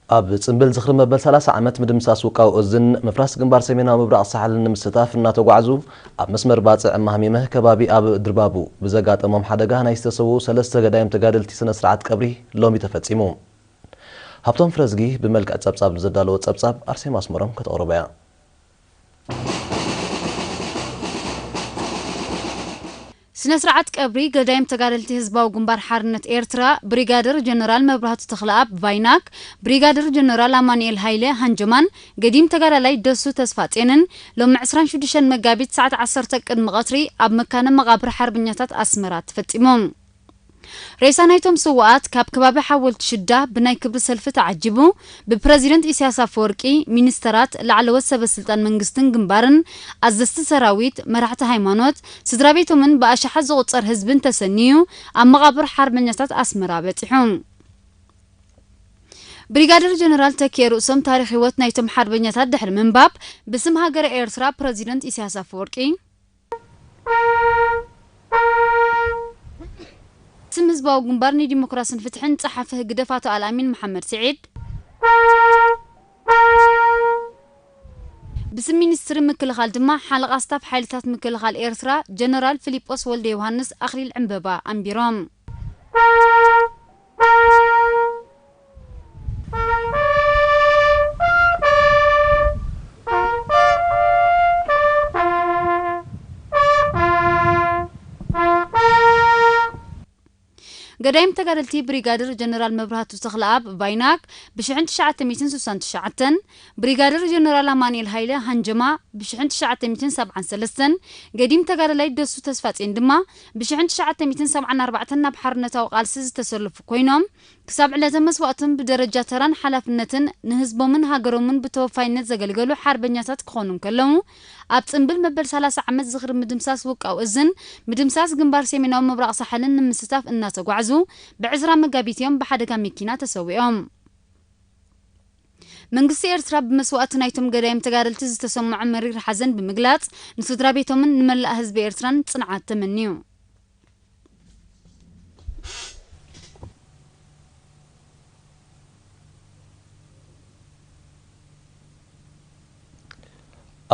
ኣብ ጽምብል ዝኽሪ መበል ሰላሳ ዓመት ምድምሳስ ውቃው እዝን ምፍራስ ግንባር ሰሜናዊ ምብራቕ ሳሕልን ንምስታፍ እናተጓዕዙ፣ ኣብ መስመር ባጽዕ እማህሚመ ከባቢ ኣብ ድርባቡ ብዘጋጠሞም ሓደጋ ናይ ዝተሰዉ ሰለስተ ገዳይም ተጋደልቲ ስነ ስርዓት ቀብሪ ሎሚ ተፈጺሙ። ሃብቶም ፍረዝጊ ብመልክዕ ጸብጻብ ንዘዳለዎ ጸብጻብ ኣርሴማ ኣስመሮም ከተቕርቦ እያ። ስነ ስርዓት ቀብሪ ገዳይም ተጋደልቲ ህዝባዊ ግንባር ሓርነት ኤርትራ ብሪጋደር ጀነራል መብራህቱ ተኽለኣብ ቫይናክ፣ ብሪጋደር ጀነራል ኣማኑኤል ሃይለ ሃንጀማን ገዲም ተጋዳላይ ደሱ ተስፋጼንን ሎሚ ዕስራን ሽዱሽተን መጋቢት ሰዓት ዓሰርተ ቅድሚ ቀትሪ ኣብ መካነ መቓብር ሓርበኛታት ኣስመራ ተፈጺሙ። ሬሳ ናይቶም ስውኣት ካብ ከባቢ ሓወልቲ ሽዳ ብናይ ክብሪ ሰልፊ ተዓጂቡ ብፕረዚደንት ኢሳያስ ኣፈወርቂ፣ ሚኒስተራት፣ ላዕለዎት ሰበ ስልጣን መንግስትን ግንባርን፣ ኣዘዝቲ ሰራዊት፣ መራሕቲ ሃይማኖት፣ ስድራ ቤቶምን ብኣሽሓት ዝቑጸር ህዝብን ተሰንዩ ኣብ መቓብር ሓርበኛታት ኣስመራ በጺሑ። ብሪጋደር ጀነራል ተኪኤ ርእሶም ታሪኽ ህይወት ናይቶም ሓርበኛታት ድሕሪ ምንባብ ብስም ሃገረ ኤርትራ ፕረዚደንት ኢሳያስ ኣፈወርቂ፣ ስም ህዝባዊ ግንባር ንዲሞክራስን ፍትሕን ጸሓፊ ህግደፍ ኣቶ ኣልኣሚን መሓመድ ስዒድ፣ ብስም ሚኒስትሪ ምክልኻል ድማ ሓለቓ ስታፍ ሓይልታት ምክልኻል ኤርትራ ጀነራል ፊሊጶስ ወልደ ዮሃንስ ኣኽሊል ዕምበባ ኣንቢሮም። ገዳይም ተጋደልቲ ብሪጋደር ጀነራል መብራህቱ ተኽለኣብ ቫይናክ ብሽሕን ትሽዓተ ሚእትን ስሳን ትሽዓተን፣ ብሪጋደር ጀነራል ኣማኑኤል ሃይለ ሃንጀማ ብሽሕን ትሽዓተ ሚእትን ሰብዓን ሰለስተን፣ ገዲም ተጋዳላይ ደሱ ተስፋጼን ድማ ብሽሕን ትሽዓተ ሚእትን ሰብዓን ኣርባዕተን ናብ ሓርነታዊ ቃልሲ ዝተሰለፉ ኮይኖም፣ ክሳብ ዕለተ መስዋእቶም ብደረጃ ተራን ሓላፍነትን ንህዝቦምን ሃገሮምን ብተወፋይነት ዘገልገሉ ሓርበኛታት ክኾኑ እንከለዉ፣ ኣብ ጽምብል መበል ሰላሳ ዓመት ዝኽሪ ምድምሳስ ውቃው እዝን ምድምሳስ ግንባር ሰሜናዊ ምብራቕ ሳሕልን ንምስታፍ እናተጓዕዙ ብዕስራ መጋቢት እዮም ብሓደጋ መኪና ተሰዊኦም። መንግስቲ ኤርትራ ብመስዋእቲ ናይቶም ገዳይም ተጋደልቲ ዝተሰምዖ መሪር ሓዘን ብምግላጽ፣ ንስድራ ቤቶምን ንመላእ ህዝቢ ኤርትራን ጽንዓት ተመንዩ።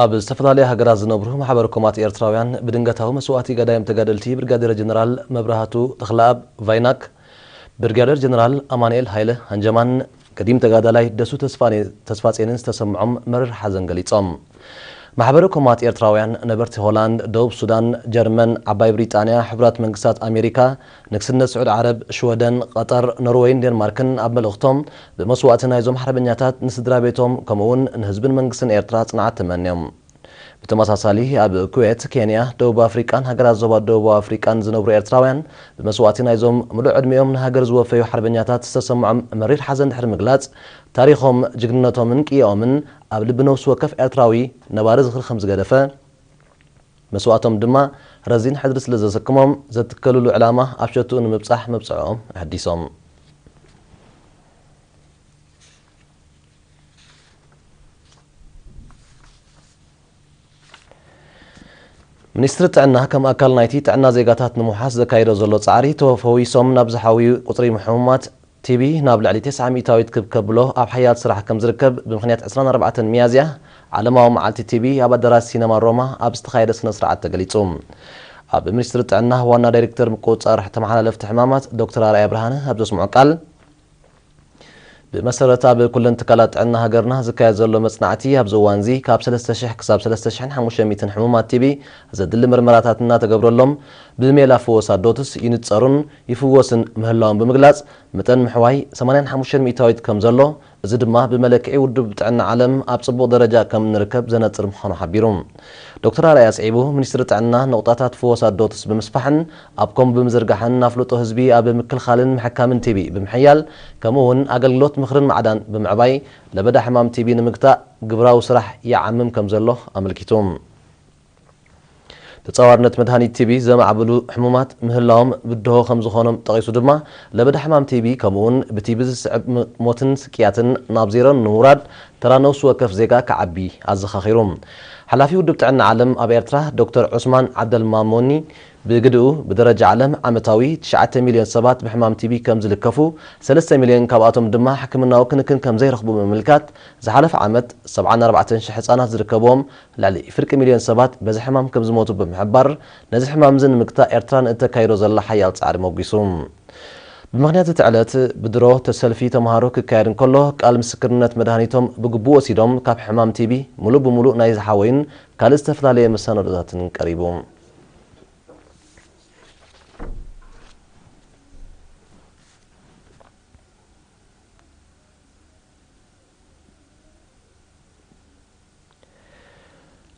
ኣብ ዝተፈላለያ ሃገራት ዝነብሩ ማሕበረ ኮማት ኤርትራውያን ብድንገታዊ መስዋእቲ ገዳይም ተጋደልቲ ብርጋዴር ጀነራል መብራህቱ ተኽለኣብ ቫይናክ፣ ብርጋዴር ጀነራል ኣማኑኤል ሃይለ ሃንጀማን ገዲም ተጋዳላይ ደሱ ተስፋኔ-፣ ተስፋጼንን ዝተሰምዖም መሪር ሓዘን ገሊጾም። ማሕበረ ኮማት ኤርትራውያን ነበርቲ ሆላንድ፣ ደቡብ ሱዳን፣ ጀርመን፣ ዓባይ ብሪጣንያ፣ ሕቡራት መንግስታት ኣሜሪካ፣ ንግስነት ስዑድ ዓረብ፣ ሽወደን፣ ቀጠር፣ ኖርወይን ዴንማርክን ኣብ መልእኽቶም፣ ብመስዋእቲ ናይዞም ሓርበኛታት ንስድራ ቤቶም፣ ከምኡ'ውን ንህዝብን መንግስትን ኤርትራ ጽንዓት ተመንዮም። ብተመሳሳሊ፣ ኣብ ኩዌት፣ ኬንያ፣ ደቡብ ኣፍሪቃን ሃገራት ዞባ ደቡብ ኣፍሪቃን ዝነብሩ ኤርትራውያን፣ ብመስዋእቲ ናይዞም ምሉእ ዕድሚኦም ንሃገር ዝወፈዩ ሓርበኛታት ዝተሰምዖም መሪር ሓዘን ድሕሪ ምግላጽ፣ ታሪኾም፣ ጅግንነቶምን ቅያኦምን ኣብ ልቢ ነፍሲ ወከፍ ኤርትራዊ ነባሪ ዝኽሪ ከም ዝገደፈ፣ መስዋእቶም ድማ ረዚን ሕድሪ ስለ ዘሰክሞም፣ ዘትከልሉ ዕላማ ኣብ ሸትኡ ንምብጻሕ መብጽዖኦም ኣሐዲሶም። ሚኒስትሪ ጥዕና ከም ኣካል ናይቲ ጥዕና ዜጋታት ንምውሓስ ዘካየዶ ዘሎ ጻዕሪ፣ ተፈዊሶም ናብ ዝሓውዩ ቁጽሪ ሕሙማት ቲቢ ናብ ልዕሊ ተስዓ ሚእታዊት ክብ ከብሎ ኣብ ሓያል ስራሕ ከም ዝርከብ፣ ብምኽንያት ዕስራን ኣርባዕተን ሚያዝያ ዓለማዊ መዓልቲ ቲቢ ኣብ ኣዳራሽ ሲነማ ሮማ ኣብ ዝተኻየደ ስነ ስርዓት ተገሊጹ። ኣብ ሚኒስትሪ ጥዕና ዋና ዳይሬክተር ምቁጽጻር ተመሓላለፍቲ ሕማማት ዶክተር ኣርኣያ ብርሃነ ኣብ ዘስምዖ ቃል፣ ብመሰረት ኣብ ኩለን ትካላት ጥዕና ሃገርና ዝካየድ ዘሎ መጽናዕቲ፣ ኣብዚ እዋንዚ ካብ ሰለስተ ሽሕ ክሳብ ሰለስተ ሽሕን ሓሙሽተ ሚእትን ሕሙማት ቲቢ ዘድሊ ምርመራታት እናተገብረሎም፣ ብሜላ ፍወሳ ዶትስ ይንጸሩን ይፍወስን ምህላዎም ብምግላጽ፣ መጠን ምሕዋይ ሰማንያን ሓሙሽተን ሚእታዊት ከም ዘሎ፣ እዚ ድማ ብመለክዒ ውድብ ጥዕና ዓለም ኣብ ጽቡቕ ደረጃ ከም እንርከብ ዘነጽር ምዃኑ ሓቢሩ። ዶክተር ኣርኣያ ኣስዒቡ፣ ሚኒስትሪ ጥዕና ነቑጣታት ፍወሳ ዶትስ ብምስፋሕን ኣብ ኮም ብምዝርጋሕን፣ ኣፍልጦ ህዝቢ ኣብ ምክልኻልን ምሕካምን ቲቢ ብምሕያል፣ ከምኡ እውን ኣገልግሎት ምኽርን ማዕዳን ብምዕባይ፣ ለበዳ ሕማም ቲቢ ንምግታእ ግብራዊ ስራሕ ይዓምም ከም ዘሎ ኣመልኪቱ። ተጻዋርነት መድሃኒት ቲቢ ዘማዕብሉ ሕሙማት ምህላዎም ብድሆ ከም ዝኾኖም ጠቒሱ ድማ፣ ለበዳ ሕማም ቲቢ ከምኡውን ብቲቢ ዝስዕብ ም-፣ ሞትን ስቅያትን ናብ ዜሮ ንምውራድ ተራ ነፍሲ ወከፍ ዜጋ ክዓቢ ኣዘኻኺሩ። ሓላፊ ውድብ ጥዕና ዓለም ኣብ ኤርትራ ዶክተር ዑስማን ዓብደልማሞኒ፣ ብግድኡ፣ ብደረጃ ዓለም ዓመታዊ ትሽዓተ ሚልዮን ሰባት ብሕማም ቲቢ ከም ዝልከፉ፣ ሰለስተ ሚልዮን ካብኣቶም ድማ ሕክምናዊ ክንክን ከም ዘይረኽቡ ብምምልካት፣ ዝሓለፈ ዓመት ሰብዓን ኣርባዕተን ሽሕ ህጻናት ዝርከብዎም ልዕሊ ፍርቂ ሚልዮን ሰባት በዚ ሕማም ከም ዝሞቱ ብምሕባር፣ ነዚ ሕማም እዚ ንምግታእ ኤርትራ ንእተካይዶ ዘላ ሓያል ጻዕሪ መጒሱ። ብምኽንያት እቲ ዕለት፣ ብድሮ ተሰልፊ ተምሃሮ ክካየድ እንከሎ፣ ቃል ምስክርነት መድሃኒቶም ብግቡእ ወሲዶም ካብ ሕማም ቲቢ ሙሉእ ብሙሉእ ናይ ዝሓወዩን ካልእ ዝተፈላለየ መሰናዶታትን ቀሪቡ።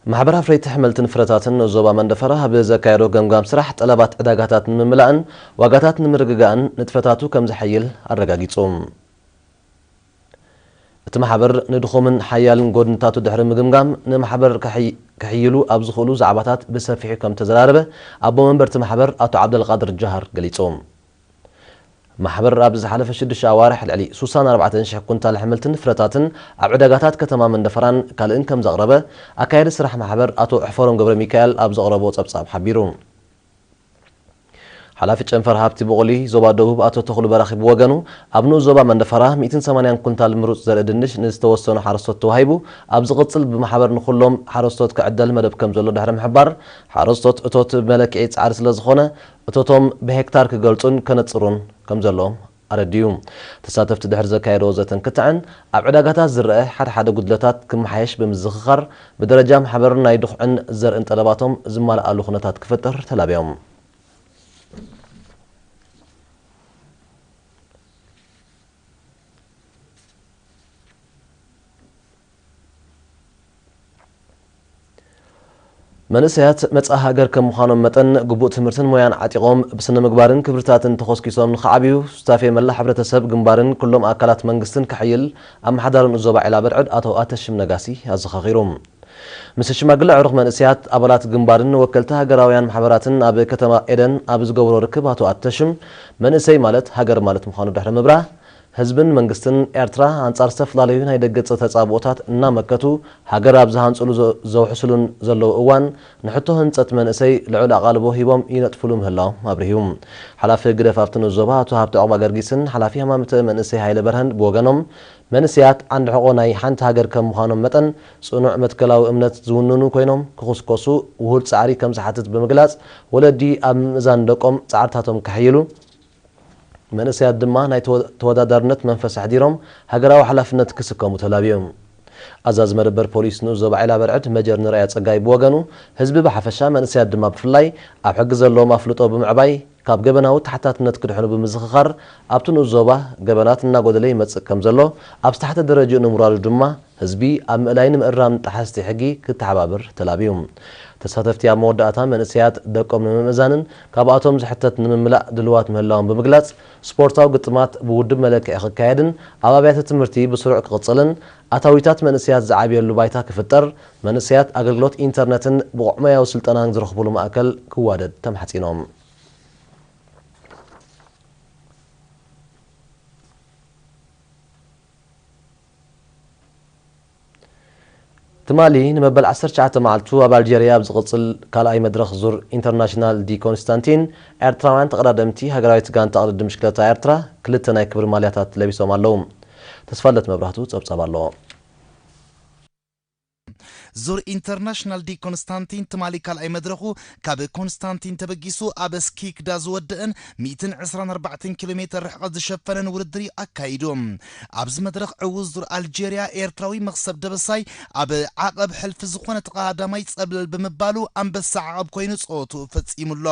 ማሕበር ኣፍረይቲ ኣሕምልትን ፍረታትን ንኡስ ዞባ መንደፈራ ኣብ ዘካየዶ ገምጋም ስራሕ፣ ጠለባት ዕዳጋታት ንምምላእን ዋጋታት ንምርግጋእን ንጥፈታቱ ከም ዘሐይል ኣረጋጊጹ። እቲ ማሕበር ንድኹምን ሓያልን ጎድንታቱ ድሕሪ ምግምጋም፣ ንማሕበር ከሐይ-፣ ከሕይሉ ኣብ ዝኽእሉ ዛዕባታት ብሰፊሑ ከም ተዘራረበ፣ ኣቦ መንበርቲ ማሕበር ኣቶ ዓብደልቃድር ጃሃር ገሊጹ። ማሕበር ኣብ ዝሓለፈ ሽዱሽተ ኣዋርሕ ልዕሊ ሱሳን ኣርባዕተን ሽሕ ኩንታል ኣሕምልትን ፍረታትን ኣብ ዕዳጋታት ከተማ መንደፈራን ካልእን ከም ዘቕረበ፣ ኣካያዲ ስራሕ ማሕበር ኣቶ ኣሕፈሮም ገብረ ሚካኤል ኣብ ዘቕረቦ ጸብጻብ ሓቢሩ። ሓላፊ ጨንፈር ሃብቲ ብቑሊ ዞባ ደቡብ ኣቶ ተኽሉ በራኺ ብወገኑ፣ ኣብ ንኡስ ዞባ መንደፈራ ሚእትን ሰማንያን ኩንታል ምሩጽ ዘርኢ ድንሽ ንዝተወሰኑ ሓረስቶት ተዋሂቡ፣ ኣብ ዝቕጽል ብማሕበር ንኹሎም ሓረስቶት ክዕደል መደብ ከም ዘሎ ድሕሪ ምሕባር፣ ሓረስቶት እቶት ብመለክዒ ጻዕሪ ስለ ዝኾነ፣ እቶቶም ብሄክታር ክገልጹን ከነጽሩን ከም ዘለዎም ኣረዲኡ። ተሳተፍቲ ድሕሪ ዘካየድዎ ዘተን ክትዕን፣ ኣብ ዕዳጋታት ዝረአ ሓደ ሓደ ጉድለታት ክመሓየሽ ብምዝኽኻር፣ ብደረጃ ማሕበርን ናይ ድኹዕን ዘርእን ጠለባቶም ዝማልኣሉ ኩነታት ክፍጠር ተላብዮም። መንእሰያት መጻኢ ሃገር ከም ምዃኖም መጠን፣ ግቡእ ትምህርትን ሞያን ዓጢቖም፣ ብስነ ምግባርን ክብርታትን ተኾስኪሶም ንኽዓብዩ፣ ሱታፌ መላእ ሕብረተሰብ፣ ግንባርን ኩሎም ኣካላት መንግስትን ክሕይል፣ ኣመሓዳሪ ንኡስ ዞባ ዒላ በርዕድ ኣቶ ኣተሽም ነጋሲ ኣዘኻኺሩ። ምስ ሽማግለ ዕሩኽ መንእሰያት፣ ኣባላት ግንባርን ወከልቲ ሃገራውያን ማሕበራትን ኣብ ከተማ ኤደን ኣብ ዝገብሮ ርክብ፣ ኣቶ ኣተሽም፣ መንእሰይ ማለት ሃገር ማለት ምዃኑ ድሕሪ ምብራህ፣ ህዝብን መንግስትን ኤርትራ ኣንጻር ዝተፈላለዩ ናይ ደገ ተጻብኦታት እናመከቱ፣ ሃገር ኣብ ዝሃንጽሉ ዘ-፣ ዘውሕስሉን ዘለዉ እዋን፣ ንሕቶ ህንጸት መንእሰይ ልዑል ኣቓልቦ ሂቦም ይነጥፍሉ ምህላዎም ኣብሪሁ። ሓላፊ ህግደፍ ኣብቲ ንኡስ ዞባ ኣቶ ሃብተ ዑቕባ ገርጊስን ሓላፊ ሃማመተ መንእሰይ ሃይለ በርሀን ብወገኖም፣ መንእሰያት ዓንዲ ሕቖ ናይ ሓንቲ ሃገር ከም ምዃኖም መጠን፣ ጽኑዕ መትከላዊ እምነት ዝውንኑ ኮይኖም ክኹስኮሱ ውሁድ ጻዕሪ ከም ዝሓትት ብምግላጽ፣ ወለዲ ኣብ ምምእዛን ደቆም ጻዕርታቶም ከሕይሉ፣ መንእሰያት ድማ ናይ ተወ-፣ ተወዳዳርነት መንፈስ ኣሕዲሮም ሃገራዊ ሓላፍነት ክስከሙ ተላብዮም። ኣዛዚ መደበር ፖሊስ ንኡስ ዞባ ዒላ በርዕድ መጀር ንርኣያ ጸጋይ ብወገኑ፣ ህዝቢ ብሓፈሻ መንእሰያት ድማ ብፍላይ ኣብ ሕጊ ዘለዎም ኣፍልጦ ብምዕባይ ካብ ገበናዊ ተሓታትነት ክድሕኑ ብምዝኽኻር፣ ኣብቲ ንኡስ ዞባ ገበናት እናጎደለ ይመጽእ ከም ዘሎ፣ ኣብ ታሕቲ ደረጃኡ ንምውራዱ ድማ ህዝቢ ኣብ ምእላይን ምእራምን ጠሓስቲ ሕጊ ክተሓባበር ተላብዩ። ተሳተፍቲ ኣብ መወዳእታ መንእሰያት ደቆም ንምምእዛንን ካብኣቶም ዝሕተት ንምምላእ ድልዋት ምህላዎም ብምግላጽ፣ ስፖርታዊ ግጥማት ብውድብ መለክዒ ክካየድን ኣብ ኣብያተ ትምህርቲ ብስሩዕ ክቕጽልን፣ ኣታዊታት መንእሰያት ዝዓብየሉ ባይታ ክፍጠር፣ መንእሰያት ኣገልግሎት ኢንተርነትን ብቑዕ ሞያዊ ስልጠናን ዝረኽቡሉ ማእከል ክዋደድ ተማሕጺኖም። ትማሊ ንመበል ዓሰርተ ትሽዓተ መዓልቱ ኣብ ኣልጀርያ ኣብ ዝቕጽል ካልኣይ መድረኽ ዙር ኢንተርናሽናል ዲ ኮንስታንቲን፣ ኤርትራውያን ተቐዳደምቲ ሃገራዊት ጋንታ ቅድድም ብሽክለታ ኤርትራ ክልተ ናይ ክብሪ ማልያታት ለቢሶም ኣለዉ። ተስፋለት መብራህቱ ጸብጻብ ኣለዎ። ዙር ኢንተርናሽናል ዲ ኮንስታንቲን ትማሊ ካልኣይ መድረኹ ካብ ኮንስታንቲን ተበጊሱ ኣብ ስኪክዳ ዝወደአን ሚእትን ዕስራን ኣርባዕተን ኪሎ ሜተር ርሕቐት ዝሸፈነን ውድድር እዩ ኣካይዱ። ኣብዚ መድረኽ ዕዉት ዙር ኣልጀርያ ኤርትራዊ መኽሰብ ደበሳይ ኣብ ዓቐብ ሕልፊ ዝኾነ ተቐዳዳማይ ጸብለል ብምባሉ ኣንበሳ ዓቐብ ኮይኑ ጸወትኡ ፈጺሙ ኣሎ።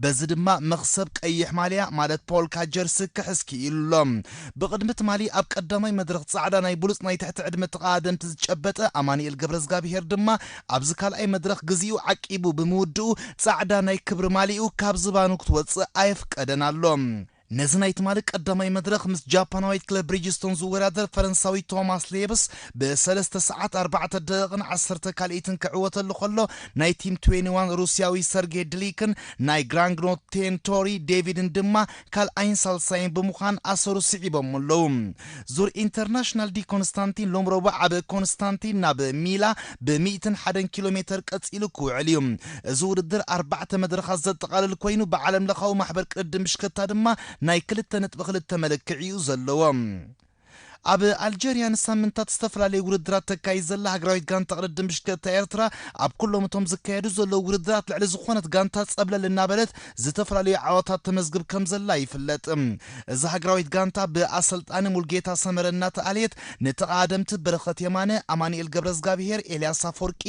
በዚ ድማ መኽሰብ ቀይሕ ማልያ ማለት ፖልካ ጀርሲ ክሕዝ ክኢሉ ኣሎ። ብቕድሚ ትማሊ ኣብ ቀዳማይ መድረኽ ጻዕዳ ናይ ብሉጽ ናይ ትሕቲ ዕድመ ተቐዳደምቲ ዝጨበጠ ኣማኑኤል ገብረዝጋብሄር ድማ ኣብዚ ካልኣይ መድረኽ ግዚኡ ዓቂቡ ብምውድኡ ጻዕዳ ናይ ክብሪ ማሊኡ ካብ ዝባኑ ክትወጽእ ኣየፍቀደን ኣሎ። ነዚ ናይ ትማሊ ቀዳማይ መድረኽ ምስ ጃፓናዊት ክለብ ብሪጅስቶን ዝወዳደር ፈረንሳዊ ቶማስ ሌብስ ብሰለስተ ሰዓት ኣርባዕተ ደቂቕን ዓሰርተ ካልኢትን ክዕወተሉ ከሎ፣ ናይ ቲም ትዌንቲ ዋን ሩስያዊ ሰርጌ ድሊክን ናይ ግራንግኖ ቴንቶሪ ዴቪድን ድማ ካልኣይን ሳልሳይን ብምዃን ኣሰሩ ስዒቦም ኣለዉ። ዙር ኢንተርናሽናል ዲ ኮንስታንቲን ሎም ረቡዕ ኣብ ኮንስታንቲን ናብ ሚላ ብ ሚእትን ሓደን ኪሎ ሜተር ቀጺሉ ክውዕል እዩ። እዚ ውድድር ኣርባዕተ መድረኻት ዘጠቓልል ኮይኑ፣ ብዓለም ለኻዊ ማሕበር ቅድድም ብሽክለታ ድማ ናይ ክልተ ነጥቢ ክልተ መለክዒ እዩ ዘለዎ። ኣብ ኣልጀርያ ንሳምንታት ዝተፈላለዩ ውድድራት ተካይድ ዘላ ሃገራዊት ጋንታ ቅድድም ብሽክለታ ኤርትራ፣ ኣብ ኩሎም እቶም ዝካየዱ ዘለዉ ውድድራት ልዕሊ ዝኾነት ጋንታ ጸብለል እናበለት ዝተፈላለዩ ዓወታት ተመዝግብ ከም ዘላ ይፍለጥ። እዛ ሃገራዊት ጋንታ ብኣሰልጣኒ ሙልጌታ ሰመረ እናተኣልየት፣ ንተቓደምቲ በረኸት የማነ፣ ኣማኑኤል ገብረዝጋብሄር፣ ኤልያስ ኣፈወርቂ፣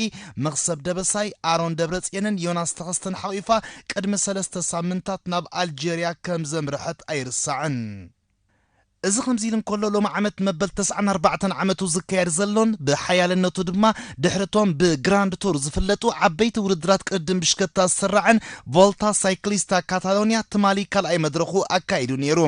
መኽሰብ ደበሳይ፣ ኣሮን ደብረጽዮንን ዮናስ ተኸስተን ሓቒፋ ቅድሚ ሰለስተ ሳምንታት ናብ ኣልጀርያ ከም ዘምርሐት ኣይርሳዕን። እዚ ከምዚ ኢሉ እንከሎ፣ ሎሚ ዓመት መበል ተስዓን ኣርባዕተን ዓመቱ ዝካየድ ዘሎን ብሓያልነቱ ድማ ድሕርቶም ብግራንድ ቱር ዝፍለጡ ዓበይቲ ውድድራት ቅድድም ብሽክለታ ዝስራዕን ቮልታ ሳይክሊስታ ካታሎንያ ትማሊ ካልኣይ መድረኹ ኣካይዱ ነይሩ።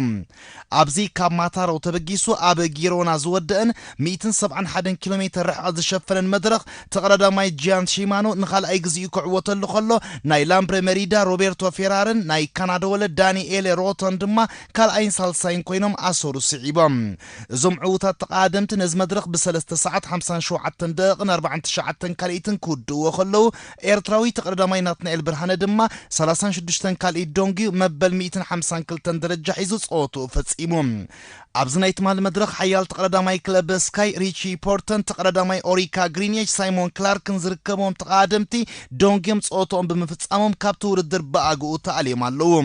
ኣብዚ ካብ ማታሮ ተበጊሱ ኣብ ጊሮና ዝወደአን ሚእትን ሰብዓን ሓደን ኪሎ ሜተር ርሕቐት ዝሸፈነን መድረኽ፣ ተቐዳዳማይ ጂያን ሺማኖ ንኻልኣይ ግዜኡ ክዕወተሉ ከሎ፣ ናይ ላምብረ መሪዳ ሮቤርቶ ፌራርን ናይ ካናዳ ወለድ ዳኒኤል ሮቶን ድማ ካልኣይን ሳልሳይን ኮይኖም ኣሰሩ ስዒቦም። እዞም ዕዉታት ተቐዳደምቲ ነዚ መድረኽ ብሰለስተ ሰዓት ሓምሳን ሸውዓተን ደቂቕን ኣርባዓን ትሽዓተን ካልኢትን ክውድእዎ ከለዉ፣ ኤርትራዊ ተቐዳዳማይ ናትናኤል ብርሃነ ድማ ሰላሳን ሽዱሽተን ካልኢት ዶንጊዩ መበል ሚእትን ሓምሳን ክልተን ደረጃ ሒዙ ጸወትኡ ፈጺሙ። ኣብዚ ናይ ትማሊ መድረኽ ሓያል ተቐዳዳማይ ክለብ ስካይ ሪቺ ፖርተን ተቐዳዳማይ ኦሪካ ግሪንየች ሳይሞን ክላርክን ዝርከቦም ተቐዳደምቲ ዶንጊዮም ጸወትኦም ብምፍጻሞም ካብቲ ውድድር ብኣግኡ ተኣልዮም ኣለዉ።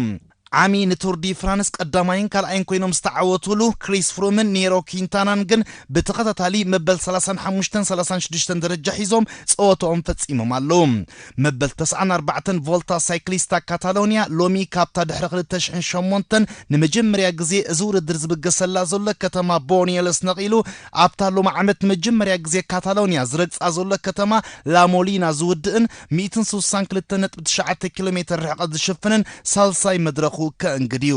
ዓሚ ንቱር ዲ ፍራንስ ቀዳማይን ካልኣይን ኮይኖም ዝተዓወቱሉ ክሪስ ፍሩምን ኔሮ ኪንታናን ግን ብተኸታታሊ መበል ሰላሳን ሓሙሽተን ሰላሳን ሽዱሽተን ደረጃ ሒዞም ጸወትኦም ፈጺሞም ኣለዉ። መበል ተስዓን ኣርባዕተን ቮልታ ሳይክሊስታ ካታሎንያ ሎሚ ካብታ ድሕሪ ክልተ ሽሕን ሸሞንተን ንመጀመርያ ግዜ እዚ ውድድር ዝብገሰላ ዘሎ ከተማ ቦኒየልስ ነቒሉ፣ ኣብታ ሎሚ ዓመት ንመጀመርያ ግዜ ካታሎንያ ዝረግጻ ዘሎ ከተማ ላሞሊና ዝውድእን ሚእትን ስሳን ክልተ ነጥቢ ትሽዓተ ኪሎ ሜተር ርሕቐት ዝሽፍንን ሳልሳይ መድረኹ ከእንግድ እዩ።